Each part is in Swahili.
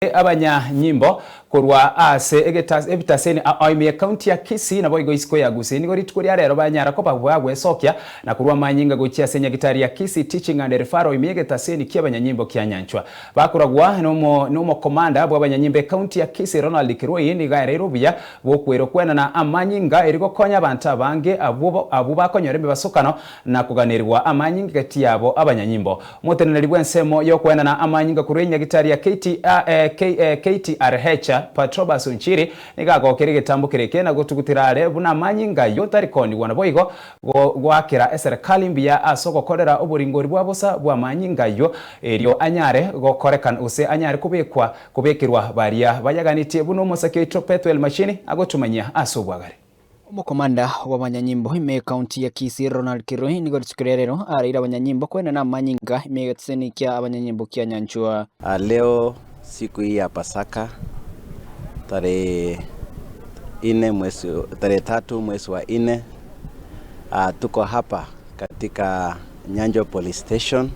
Abanyanyimbo korwa ase ebitaseni aimie county ya Kisii nabo igo isiko ya Gusii nigo rituko ria rero banyara koba bagwesokia na korwa manyinga gochia ase nyagitari ya Kisii Teaching and Referral imie egetaseni kia abanyanyimbo kia Nyanchwa bakoragwa nomo commander bwa abanyanyimbo county ya Kisii Ronald Kiroi nigo aereire obuya bwokwera kwenana amanyinga eri gokonya abanto abange abwo bakonyora emebasokano na kuganirwa amanyinga gati yabo abanyanyimbo. Omoteneneri bwa ensemo yokwenana amanyinga korwa enyagitari ya KTRH Patrobas Onchiri nigo agokera egetambo kereke na gotugutera are buna amanyinga yo tarikoniwa nabo igo gwakera eserikali mbuya ase ogokorera oboringori bwa bosa bwa amanyinga yo erio anyare gokorekana ase anyare kubekwa kubekerwa baria bayaganitie buna omosake oito Petwell Machini agotumanyia ase obwagare. Omokomanda w'abanyanyimbo ime kaunti ya Kisii Ronald Kirui nigo rituko ria rero areire abanyanyimbo kwenana amanyinga ime egetaseni kia abanyanyimbo kia Nyanchwa. Leo siku hii ya Pasaka tarehe 4 mwezi, tarehe 3 mwezi wa 4, tuko hapa katika Nyanchwa Police Station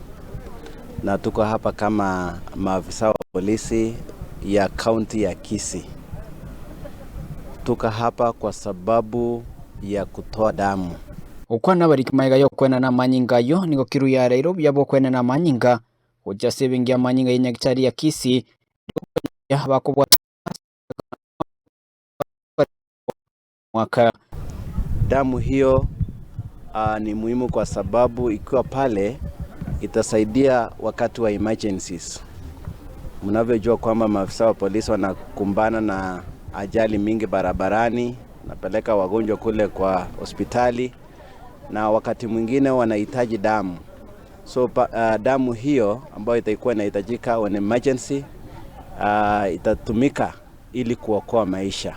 na tuko hapa kama maafisa wa polisi ya kaunti ya Kisii. Tuko hapa kwa sababu ya kutoa damu. Okwana bari maiga yo kwenana amanyinga yo nigo Kirui areire obuya bwa okwenana amanyinga gocha ase ebenki ya amanyinga ya nyagitari ya Kisii bakobwata mwaka. Damu hiyo ni muhimu kwa sababu ikiwa pale itasaidia wakati wa emergencies. Mnavyojua kwamba maafisa wa polisi wanakumbana na ajali mingi barabarani, napeleka wagonjwa kule kwa hospitali na wakati mwingine wanahitaji damu. So damu hiyo ambayo itakuwa inahitajika on emergency itatumika ili kuokoa maisha.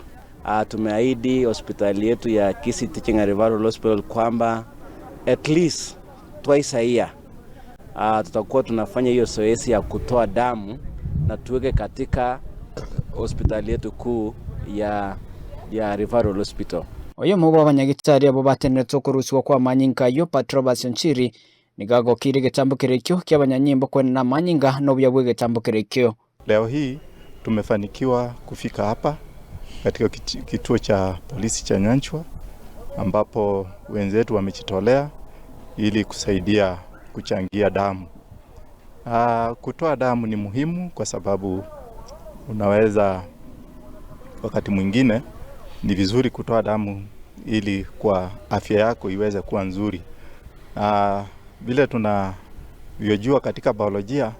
Tumeahidi hospitali yetu ya Kisii Teaching and Referral Hospital kwamba at least twice a year tutakuwa tunafanya hiyo zoezi ya kutoa damu na tuweke katika hospitali yetu kuu ya Referral Hospital. Oyo mubo abanyagitari abo batenerete okurusiwa kwa amanyinga yo Patrobas Onchiri nigo agokire egetambo kerekio kia abanyanyimbo kwenana amanyinga na obuya bwa egetambo kerekio. Leo hii tumefanikiwa kufika hapa katika kituo cha polisi cha Nyanchwa ambapo wenzetu wamejitolea ili kusaidia kuchangia damu. Kutoa damu ni muhimu kwa sababu unaweza wakati mwingine ni vizuri kutoa damu ili kwa afya yako iweze kuwa nzuri. Vile tunavyojua katika biolojia,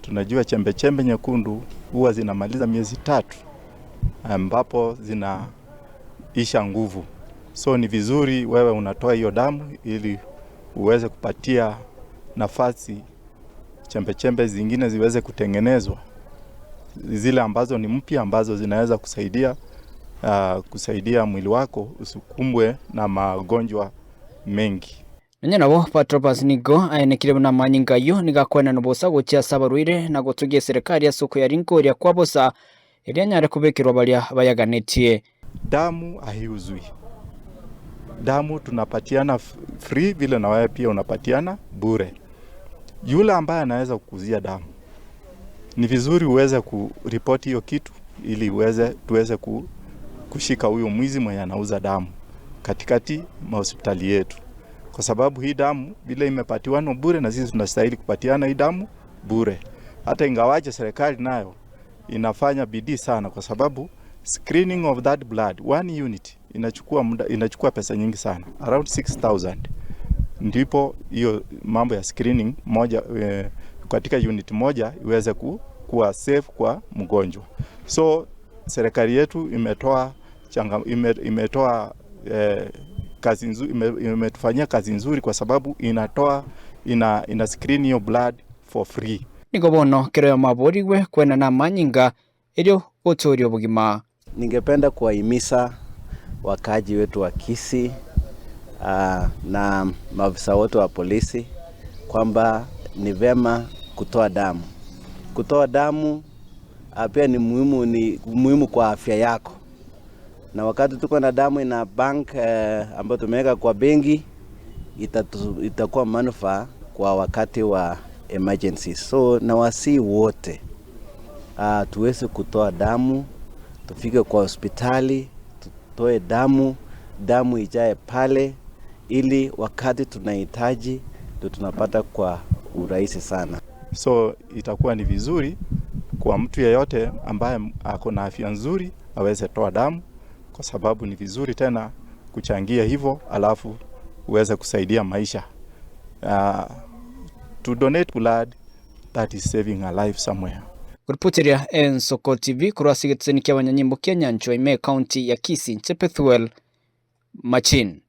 tunajua chembe-chembe nyekundu huwa zinamaliza miezi 3 ambapo zinaisha nguvu. So ni vizuri wewe unatoa hiyo damu ili uweze kupatia nafasi chembe-chembe zingine ziweze kutengenezwa, zile ambazo ni mpya ambazo zinaweza kusaidia mwili wako usikumbwe na magonjwa mengi. Nonya nabo Patrobas nigo aenekire buna amanyinga yo nigo akwenana obosa gochia ase abarwaire na gotogia eserikali ase okoyarinkoria kwa bosa eria anyare kobekerwa baria bayaganetie. Damu haiuzwi. Damu tunapatiana free vile na wewe pia unapatiana bure. Yule ambaye anaweza kukuzia damu ni vizuri uweze kuripoti hiyo kitu ili tuweze kushika huyo mwizi mwenye anauza damu katikati mahospitali yetu. Kwa sababu hii damu vile imepatiwana bure na sisi tunastahili kupatiana hii damu bure. Hata ingawaje serikali nayo inafanya bidii sana kwa sababu screening of that blood 1 unit inachukua muda, inachukua pesa nyingi sana, around 6,000. Ndipo hiyo mambo ya screening moja, katika unit moja iweze kuwa safe kwa mgonjwa. So serikali yetu imetoa changa, ime, imetoa kazi nzuri, ime, imetufanyia kazi nzuri kwa sababu ina screen your blood for free. Nigo bono kero ya maboriwe kwena na manyinga erio gotoria obogima. Ningependa kuwahimiza wakaaji wetu wa Kisii na maafisa wote wa polisi kwamba ni vema kutoa damu. Kutoa damu pia ni muhimu kwa afya yako. Na wakati tuko na damu ina bank ambayo tumeweka kwa benki, itakuwa manufaa kwa wakati wa emergency. So nawasihi wote Tuweze kutoa damu, tufike kwa hospitali tutoe damu, damu ijae pale, ili wakati tunahitaji ndio tunapata kwa urahisi sana. So itakuwa ni vizuri kwa mtu yeyote ambaye ako na afya nzuri aweze toa damu, kwa sababu ni vizuri tena kuchangia hivyo, alafu uweze kusaidia maisha. To donate blood, that is saving a life somewhere. Kuripotiria Ensoko TV korwa ase egeteseni kia abanyanyimbo kia Nyanchwa ime county ya Kisii, Nche Pethuel Machin.